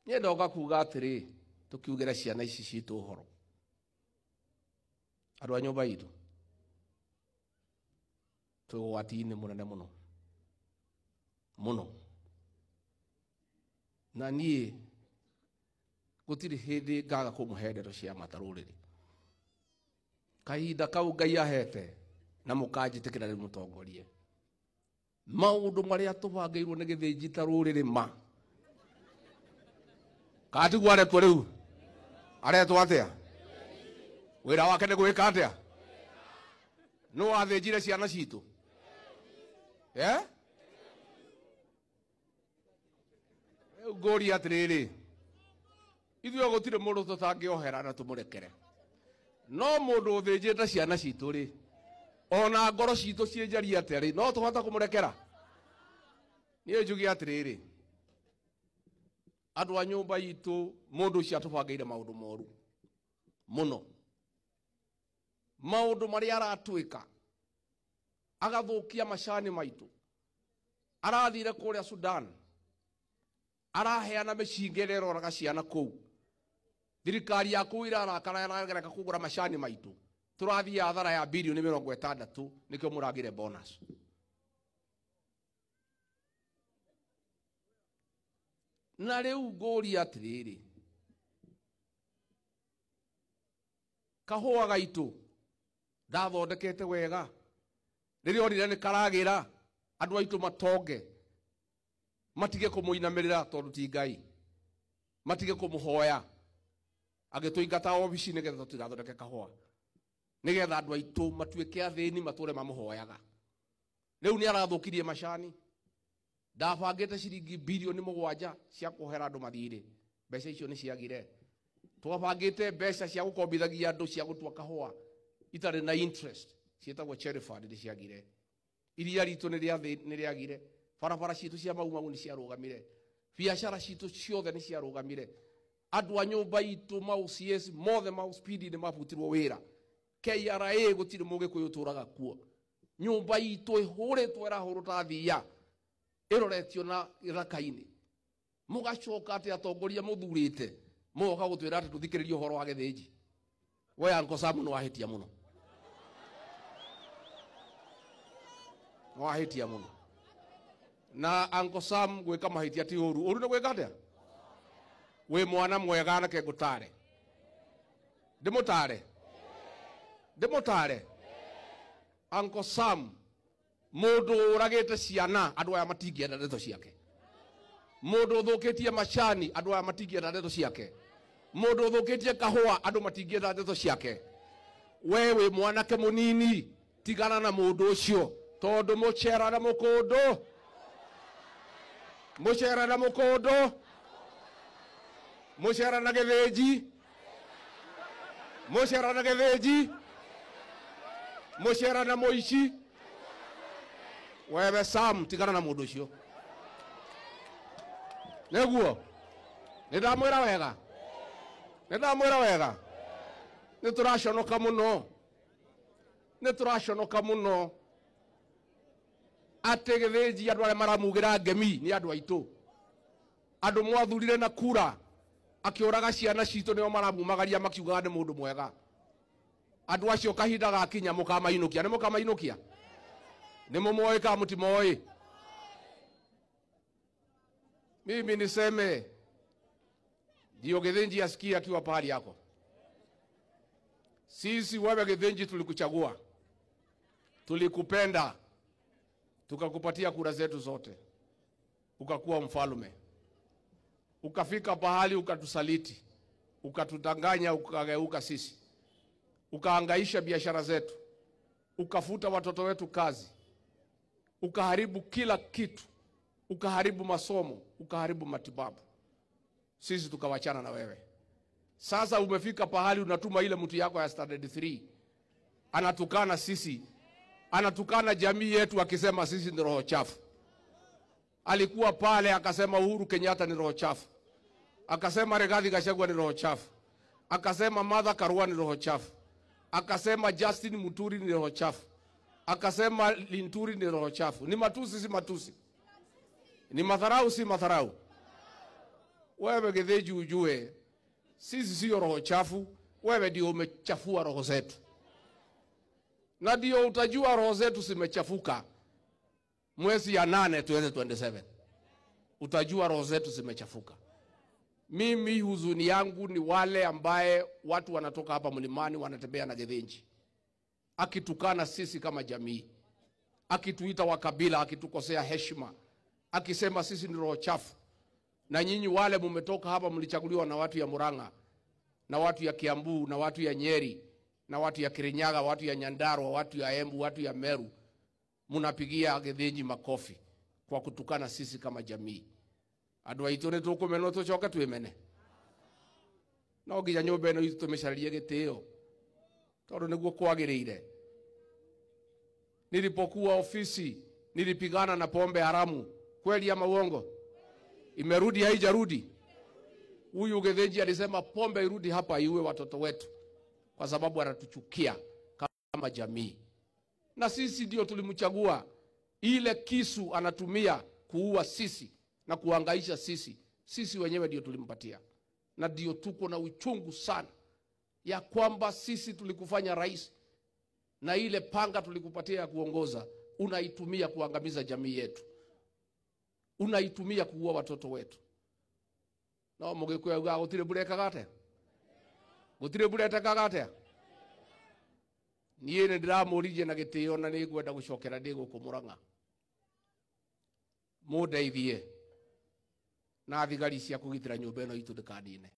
Niĩ ndoka kuga atĩrĩ, tũkiugĩre ciana ici citũ ũhoro. Andũ a nyũmba itũ twĩ ũgwati-inĩ mũnene mũno mũno, na niĩ gũtirĩ hĩndĩ ngaga kũmũhe ndeto cia mata rũrĩrĩ. Kahinda kau Ngai ahete na mũkanjĩtĩkĩra rĩu mũtongorie. Maũndũ marĩa tũbangĩirwo nĩ Gĩthĩnji ta rũrĩrĩ ma katiguo aretwo rĩu, aretwo atĩa? Wĩra wake nĩ gwĩka atĩa? Nũ wathĩnjire ciana citũ? Eh? Rĩu ngũria atĩrĩrĩ, ithuĩ gũtirĩ mũndũ tũtangĩohera na tũmũrekere, no mũndũ ũthĩnjĩte ciana citũ rĩ, ona ngoro citũ ciĩnjaria atĩa rĩ, no tũhota kũmũrekera? Niĩ njuge atĩrĩrĩ, andũ a nyũmba itũ, mũndũ ũcio atũbangĩire maũndũ moru mũno. Maũndũ marĩa aratwĩka, agathũkia macani maitũ. Arathire kũrĩa Sudan, araheana mĩcinga ĩrĩa ĩroraga ciana kũu. Thirikari ya kũu ĩrarakara, ĩragereka kũgũra macani maitũ. Tũrathiĩ hathara ya bilioni 60, nĩkĩo mũragire bonus. Na rĩu ngũria atĩrĩrĩ, kahũa gaitũ ndathondekete wega, rĩrĩa onire nĩ karagĩra, andũ aitũ matonge, matige kũmũinamĩrĩra tondũ ti Ngai, matige kũmũhoya, agĩtũingata obici nĩgetha tũtigathondeke kahũa, nĩgetha andũ aitũ matuĩke athĩni matũre mamũhoyaga. Rĩu nĩ arathũkirie macani. Ndabangĩte ciringi bilioni 7 cia kũhera andũ mathirĩ, mbeca icio nĩ ciagire. Twabangĩte mbeca cia gũkombithagia andũ cia gũtua kahũa itarĩ na interest, ciĩtagwo cherry fund, nĩ ciagire. Iria ritũ nĩ rĩagire. Barabara citũ cia Mau Mau nĩ ciarũgamire. Biacara citũ ciothe nĩ ciarũgamire. Andũ a nyũmba itũ ma OCS mothe ma speed nĩ mabutirwo wĩra. KRA gũtirĩ mũgĩkũyũ ũtũraga kuo. Nyũmba itũ ĩhũrĩtwo ĩrahũrwo ta thiia, ĩroretio na gĩthaka-inĩ. Mũgacoka atĩ atongoria mũthurĩte mũgoka gũtwĩra atĩ tũthikĩrĩrie ũhoro wa Gĩthĩnji. We Uncle Sam nĩ wahĩtia mũno, nĩ wahĩtia mũno. Na Uncle Sam gwĩka mahĩtia ti ũru. Ũru nĩ gwĩka atĩa? Wĩ mwana mwega, reke ngũtare. Ndĩmũtare? Ndĩmũtare? Uncle Sam, mũndũ ũragĩte ciana, andũ aya matingĩenda ndeto ciake. Mũndũ ũthũkĩtie macani, andũ aya matingĩenda ndeto ciake. Mũndũ ũthũkĩtie kahũa, andũ matingĩenda ndeto ciake. We wĩ mwanake mũnini, tigana na mũndũ ũcio, tondũ mũcera na mũkũndũ, mũcera na mũkũndũ, mũcera na Gĩthĩnji, mũcera na Gĩthĩnji, mũcera na mũici. Wewe Sam, tigana na mũndũ ũcio. Nĩguo nĩ ndamwĩra wega, nĩ ndamwĩra wega. Nĩ tũraconoka mũno, nĩ tũraconoka mũno atĩ Gĩthĩnji andũ arĩa maramugĩra ngemi nĩ andũ aitũ. Andũ mwathurire na kura, akĩũraga ciana citũ nĩo maramumagaria makiugaga nĩ mũndũ mwega. Andũ acio kahinda gakinya mũkamainũkia. Nĩ mũkamainũkia? Nĩ mũmoĩ kana mũtimoĩ? Mimi niseme ndio Gĩthĩnji asikie akiwa pahali yako. Sisi wewe Gĩthĩnji tulikuchagua, tulikupenda, tukakupatia kura zetu zote, ukakuwa mfalme. Ukafika pahali ukatusaliti, ukatudanganya, ukageuka sisi, ukahangaisha biashara zetu, ukafuta watoto wetu kazi, ukaharibu kila kitu, ukaharibu masomo, ukaharibu matibabu. Sisi tukawachana na wewe. Sasa umefika pahali unatuma ile mtu yako ya standard 3, anatukana sisi, anatukana jamii yetu akisema sisi ni roho chafu. Alikuwa pale akasema Uhuru Kenyatta ni roho chafu, akasema Rigathi Gachagua ni roho chafu, akasema Martha Karua ni roho chafu, akasema Justin Muturi ni roho chafu, akasema Linturi ni roho chafu. Ni matusi si matusi? Ni madharau si madharau? Wewe Githinji ujue sisi sio roho chafu, wewe ndio umechafua roho zetu. Na ndio utajua roho zetu zimechafuka mwezi ya 8 2027. Utajua roho zetu zimechafuka. Mimi huzuni yangu ni wale ambaye watu wanatoka hapa mlimani wanatembea na Githinji, akitukana sisi kama jamii, akituita wakabila, akitukosea heshima, akisema sisi ni roho chafu. Na nyinyi wale mumetoka hapa mlichaguliwa na watu ya Murang'a, na watu ya Kiambu, na watu ya Nyeri, na watu ya Kirinyaga, watu ya Nyandarua, watu ya Embu, watu ya Meru, munapigia Githinji makofi kwa kutukana sisi kama jamii. Andu aitu ni tukumenwo tucoke twimene. No nginya nyumba ino itu tumicaririe gitio, tondu niguo kwagiriire. Nilipokuwa ofisi nilipigana na pombe haramu. Kweli ama uongo? Imerudi haijarudi? Huyu Githinji alisema pombe irudi hapa iue watoto wetu, kwa sababu anatuchukia kama jamii. Na sisi ndio tulimchagua. Ile kisu anatumia kuua sisi na kuhangaisha sisi, sisi wenyewe ndio tulimpatia. Na ndio tuko na uchungu sana ya kwamba sisi tulikufanya rais, na ile panga tulikupatia ya kuongoza unaitumia kuangamiza jamii yetu, unaitumia kuua watoto wetu. No mugikuyu augaga gutire mbura ĩkaga atĩa? Gutire mbura ĩtekaga atĩa? Niĩ nĩ ndĩramũririe na gĩtĩo na nĩ ngwenda gũcokera ndĩ gũkũ Murang'a, mũndeithie na thigari cia kũgitĩra nyũmba ĩno itũ ndĩkanine.